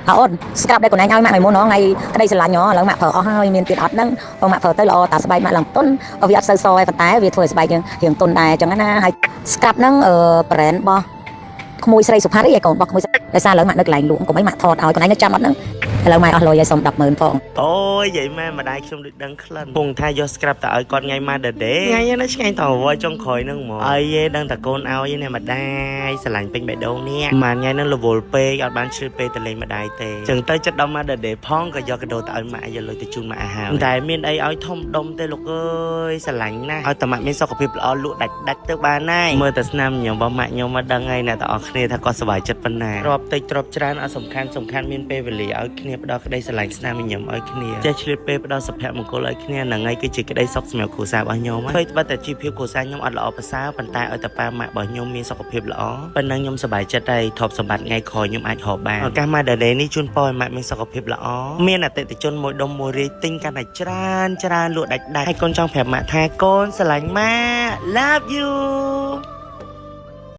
អើអូន scrub ដែលកូនឯងឲ្យម៉ាក់ថ្ងៃមុនថ្ងៃក្តីស្រឡាញ់ហ៎ឥឡូវម៉ាក់ប្រើអស់ហើយមានទៀតអត់ហ្នឹងបងម៉ាក់ប្រើទៅល្អតាស្បែកម៉ាក់ឡើងទន់វាអត់សូវសឯប៉ុន្តែវាធ្វើឲ្យស្បែកយើងរៀងទន់ដែរអញ្ចឹងណាហើយ scrub ហ្នឹងអឺ brand របស់ក្មួយស្រីសុផារីឯកូនរបស់ក្មួយដោយសារឥឡូវម៉ាក់នៅកន្លែងលក់កុំឲ្យម៉ាក់ថតឲ្យកូនឯងនៅចាំអត់ហ្នឹងឥឡូវម៉ែអស់លុយឲ្យសុំ100000ផង អូយយាយម៉ែម្ដាយខ្ញុំដូចដឹងក្លិនពងថាយក scrub ទៅឲ្យគាត់ថ្ងៃ Mother Day ថ្ងៃហ្នឹងឆ្ងាញ់តវយចុងក្រោយហ្នឹងហ្មងអីយេដឹងតែកូនឲ្យនេះម្ដាយស្រឡាញ់ពេញបេះដូងនេះម៉ានថ្ងៃហ្នឹងរវល់ពេកអត់បានឆ្លៀតពេលទៅលេងម្ដាយទេចឹងទៅចិត្តដល់ Mother Day ផងក៏យកកាដូទៅឲ្យម៉ាក់យកលុយទៅជូនម៉ាក់ឲ្យហើយតែមានអីឲ្យធំដុំទេលោកអើយស្រឡាញ់ណាស់ឲ្យតែម៉ាក់មានសុខភាពល្អលក់ដាច់ដាច់ទៅបានហើយមើលតែស្នាមញញឹមរបស់ម៉ាក់ខ្ញុំមកដឹងហើយអ្នកទាំងអស់គ្នាថាគាត់សប្បាយចិត្តប៉ុណ្ណារាប់តិចទ្របច្រើនអត់សំខាន់សំខាន់មានពេលវេលាឲ្យគ្នាផ្ដល់ក្តីស្រឡាញ់ស្នាមញញឹមឲ្យគ្នាចេះឆ្លៀតពេលផ្ដល់សុភមង្គលឲ្យគ្នាហ្នឹងហើយគឺជាក្តីសុខសម្រាប់គ្រួសាររបស់ខ្ញុំហើយបើតែជីវភាពគ្រួសារខ្ញុំអត់ល្អប្រសើរប៉ុន្តែឲ្យតែប៉ាម៉ាក់របស់ខ្ញុំមានសុខភាពល្អប៉ុណ្ណឹងខ្ញុំសប្បាយចិត្តហើយទ្រព្យសម្បត្តិថ្ងៃក្រោយខ្ញុំអាចរកបានឱកាស Mother Day នេះជូនពរឲ្យម៉ាក់មានសុខភាពល្អមានអតិថិជនមួយដុំមួយរាយទិញកាន់តែច្រើនច្រើនលក់ដាច់ដាច់ហើយកូនចង់ប្រាប់ម៉ាក់ថាកូនស្រឡាញ់ម៉ាក់ Love you.